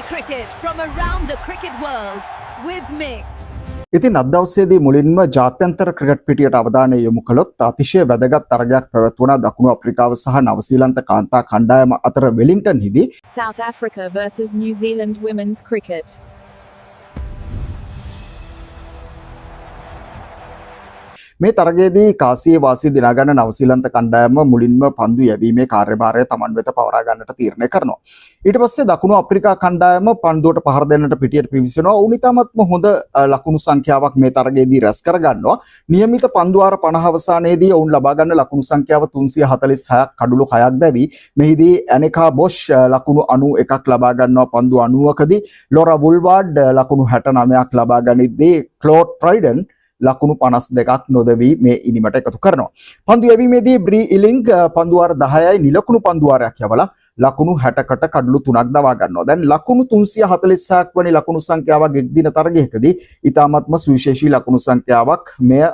Cricket from around the cricket world with Mix. ඉතින් අද දවසේදී මුලින්ම ජාත්‍යන්තර ක්‍රිකට් පිටියට අවධානය යොමු කළොත්, අතිශය වැදගත් තරගයක් පැවැත්වුණා දකුණු අප්‍රිකාව සහ නවසීලන්ත කාන්තා කණ්ඩායම අතර වෙලින්ටන්හිදී. South Africa versus New Zealand women's cricket. මේ තරගයේදී කාසියේ වාසිය දිනා ගන්න නවසීලන්ත කණ්ඩායම මුලින්ම පන්දු යැවීමේ කාර්යභාරය තමන් වෙත පවරා ගන්නට තීරණය කරනවා. ඊට පස්සේ දකුණු අප්‍රිකා කණ්ඩායම පන්දුවට පහර දෙන්නට පිටියට පිවිසෙනවා. ඔවුන් ඉතාමත්ම හොඳ ලකුණු සංඛ්‍යාවක් මේ තරගයේදී රැස් කර ගන්නවා. නියමිත පන්දු වාර 50 අවසානයේදී ඔවුන් ලබා ගන්න ලකුණු සංඛ්‍යාව 346ක් කඩුළු 6ක් දැවි. මෙහිදී ඇනෙකා බොෂ් ලකුණු 91ක් ලබා ගන්නවා පන්දු 90කදී. ලොරා වුල්වාඩ් ලකුණු 69ක් ලබා ගනිද්දී ක්ලෝඩ් ට්‍රයිඩන් ලකුණු 52ක් නොදවී මේ ඉනිමට එකතු කරනවා. පන්දු යැවීමේදී බ්‍රී ඉලිංග් පන්දු වාර 10යි නිලකුණු පන්දු වාරයක් යවලා ලකුණු 60කට කඩලු 3ක් දවා ගන්නවා. දැන් ලකුණු 346ක් වැනි ලකුණු සංඛ්‍යාවක් එක්දින තරගයකදී ඉතාමත්ම සුවිශේෂී ලකුණු සංඛ්‍යාවක්. මෙය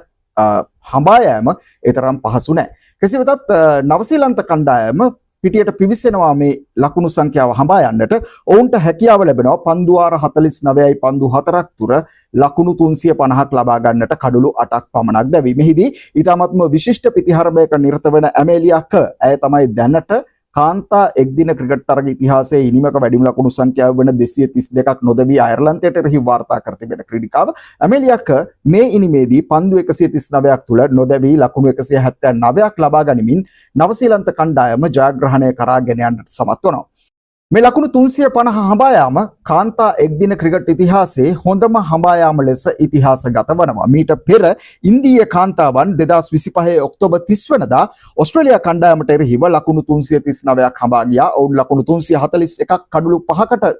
හඹා යෑම ඒ තරම් පහසු නෑ. කෙසේ වෙතත් නවසීලන්ත කණ්ඩායම පිටියට පිවිසෙනවා මේ ලකුණු සංඛ්‍යාව හඹා යන්නට. ඔවුන්ට හැකියාව ලැබෙනවා පන්දු වාර 49යි පන්දු 4ක් තුර ලකුණු 350ක් ලබා ගන්නට කඩුළු 8ක් පමණක් දැවි. මෙහිදී ඉතාමත්ම විශිෂ්ට පිතිහරබයක නිරත වන ඇමේලියා කර්, ඇය තමයි දැනට කාන්තා එක්දින ක්‍රිකට් තරග ඉතිහාසයේ ඉනිමක වැඩිම ලකුණු සංඛ්‍යාව වන 232ක් නොදැවී අයර්ලන්තයට එරෙහිව වාර්තා කර තිබෙන ක්‍රීඩිකාව. ඇමේලියා කර් මේ ඉනිමේදී පන්දු 139ක් තුල නොදැවී ලකුණු 179ක් ලබා ගනිමින් නවසීලන්ත කණ්ඩායම ජයග්‍රහණය කරා ගෙන යන්නට සමත් වනවා. මේ ලකුණු 350 හඹා යාම කාන්තා එක්දින ක්‍රිකට් ඉතිහාසයේ හොඳම හඹා යාම ලෙස ඉතිහාසගත වනවා. මීට පෙර ඉන්දීය කාන්තාවන් 2025 ඔක්තෝබර් 30 වෙනිදා ඔස්ට්‍රේලියා කණ්ඩායමට එරෙහිව ලකුණු 339ක් හඹා ගියා. ඔවුන් ලකුණු 341ක් කඩුළු 5කට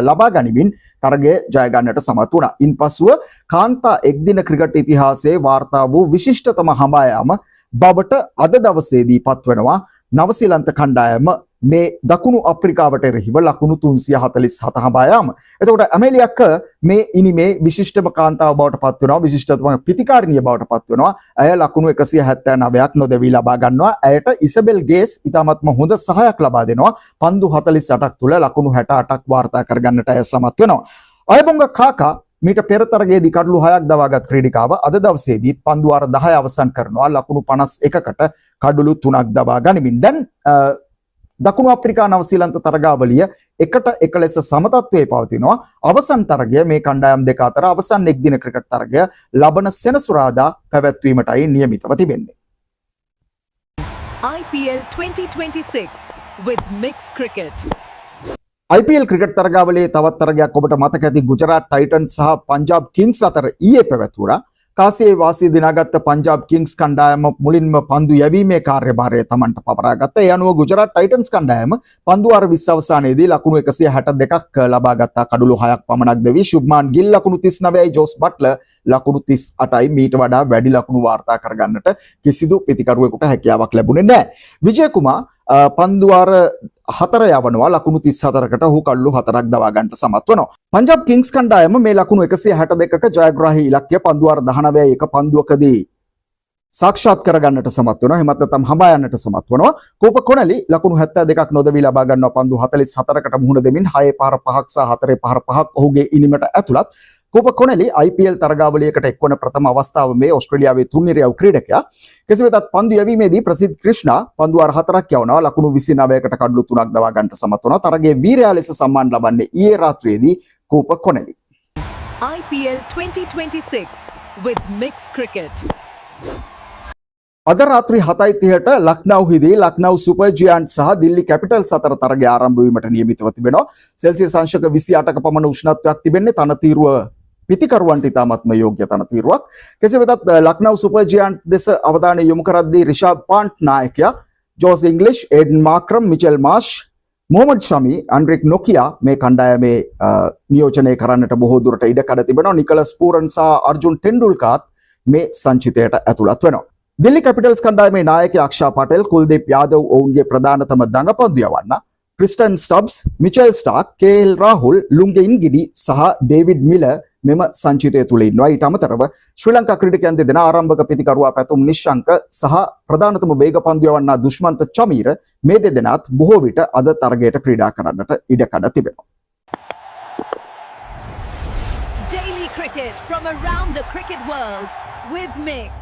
ලබා ගනිමින් තරගය ජය ගන්නට සමත් වුණා. ඉන්පසුව කාන්තා එක්දින ක්‍රිකට් ඉතිහාසයේ වාර්තා වූ විශිෂ්ටතම හඹා යාම බවට අද දවසේදී පත්වනවා නවසීලන්ත කණ්ඩායම මේ දකුණු අප්‍රිකාවට එරෙහිව ලකුණු 347 හඹා යාම. එතකොට ඇමේලියා කර් මේ ඉනිමේ විශිෂ්ටම කාන්තාව බවට පත් වෙනවා, විශිෂ්ටතම පිතිකාරිනිය බවට පත් වෙනවා. ඇය ලකුණු 179ක් නොදැවී ලබා ගන්නවා. ඇයට ඉසබෙල් ගේස් ඉතාමත්ම හොඳ සහයක් ලබා දෙනවා. පන්දු 48ක් තුල ලකුණු 68ක් වාර්තා කරගන්නට ඇය සමත් වෙනවා. අයබොංග කාකා මීට පෙර තරගයේදී කඩලු 6ක් දවාගත් ක්‍රීඩිකාව අද දවසේදීත් පන්දු වාර 10 අවසන් කරනවා ලකුණු 51කට කඩලු 3ක් දවා ගනිමින්. දැන් දකුණු අප්‍රිකා නවසීලන්ත තරගාවලිය 1ට 1 ලෙස සමතත්වයේ පවතිනවා. අවසන් තරගය, මේ කණ්ඩායම් දෙක අතර අවසන් එක්දින ක්‍රිකට් තරගය ලබන සෙනසුරාදා පැවැත්වීමටයි නියමිතව තිබෙන්නේ. IPL 2026 with Mix Cricket. IPL cricket තරගාවලියේ තවත් තරගයක් ඔබට මතක ඇති, ගුජරාට් ටයිටන්ස් සහ පංජාබ් කිංස් අතර ඊයේ පැවැත්වුණා. කාසියේ වාසිය දිනාගත්ත පංජාබ් කිංස් කණ්ඩායම මුලින්ම පන්දු යැවීමේ කාර්යභාරය තමන්ට පවරා ගත්තා. ඒ අනුව ගුජරාට් ටයිටන්ස් කණ්ඩායම පන්දු වාර 20 අවසානයේදී ලකුණු 162ක් ලබා ගත්තා කඩුළු 6ක් පමණක් දෙවි. ශුභ්මාන් ගිල් ලකුණු 39යි, ජෝස් බට්ලර් ලකුණු 38යි. මීට වඩා වැඩි ලකුණු වාර්තා කරගන්නට කිසිදු පිතිකරුවෙකුට හැකියාවක් ලැබුණේ නැහැ. විජය කුමාර් පන්දු වාර 4 යවනවා ලකුණු 34කට. ඔහු කඩුළු 4ක් දවා ගන්නට සමත් වෙනවා. පංජාබ් කිංස් කණ්ඩායම මේ ලකුණු 162ක ජයග්‍රාහී ඉලක්කය පන්දු වාර 19යි එක පන්දුවකදී සාක්ෂාත් කරගන්නට සමත් වෙනවා. එහෙමත් නැත්නම් හඹා යන්නට සමත් වෙනවා. කූපර් කොනලි ලකුණු 72ක් නොදවී ලබා ගන්නවා පන්දු 44කට මුහුණ දෙමින්. 6 පහර 5ක් සහ 4 පහර 5ක් ඔහුගේ ඉනිමට ඇතුළත්. කූපර් කොනලි IPL තරගාවලියකට එක්වන ප්‍රථම අවස්ථාව මේ, ඔස්ට්‍රේලියාවේ තුන්ඉරියව් ක්‍රීඩකයා. කෙසේ වෙතත් පන්දු යැවීමේදී ප්‍රසිද් ක්‍රිෂ්ණා පන්දු වාර 4ක් යවනවා, ලකුණු 29කට කඩලු 3ක් දවා ගන්නට සමත් වෙනවා. තරගයේ වීරයා ලෙස සම්මාන ලබන්නේ ඊයේ රාත්‍රියේදී කූපර් Connolly. IPL 2026 with Mix Cricket. අද රාත්‍රී 7:30ට ලක්නව්හිදී ලක්නව් සුපර් ජයන්ට් සහ දිල්ලි කැපිටල්ස් අතර තරගය ආරම්භ වීමට නියමිතව තිබෙනවා. සෙල්සියස් අංශක 28ක පමණ උෂ්ණත්වයක් තිබෙන්නේ. තනතීරුව පිතිකරුවන්ට ඉතාමත්ම යෝග්‍ය තනතීරුවක්. කෙසේ වෙතත් ලක්නව් සුපර් ජයන්ට් දෙස අවධානය යොමු කරද්දී රිෂාබ් පාන්ට් නායකයා, ජෝස් ඉංග්ලිෂ්, ඒඩන් මාක්‍රම්, මිචෙල් මාෂ්, මොහමඩ් ෂමි, අන්රික් නොකියා මේ කණ්ඩායමේ නියෝජනය කරන්නට බොහෝ දුරට ඉඩකඩ තිබෙනවා. නිකලස් පූරන් සහ අර්ජුන් ටෙන්ඩුල්කාත් මේ සංචිතයට ඇතුළත් වෙනවා. දිල්ලි කැපිටල්ස් කණ්ඩායමේ නායකයා අක්ෂා පටෙල්, කුල්දීප් යාදව් ඔවුන්ගේ ප්‍රධානතම දඟපන්දු යවන්න. ක්‍රිස්ටන් ස්ටබ්ස්, මිචෙල් ස්ටාක්, කේඑල් රාහුල්, ලුංගි ඉන්ගිඩි සහ ඩේවිඩ් මිලර් මෙම සංචිතය තුළ ඉන්නවා. ඊට අමතරව ශ්‍රී ලංකා ක්‍රීඩකයන් දෙදෙනා, ආරම්භක පිතිකරුවා පැතුම් නිශ්ශංක සහ ප්‍රධානතම වේග පන්දු යවන්නා දුෂ්මන්ත චමීර, මේ දෙදෙනාත් බොහෝ විට අද තරගයට ක්‍රීඩා කරන්නට ඉඩකඩ තිබෙනවා. Daily cricket from around the cricket world with Mix.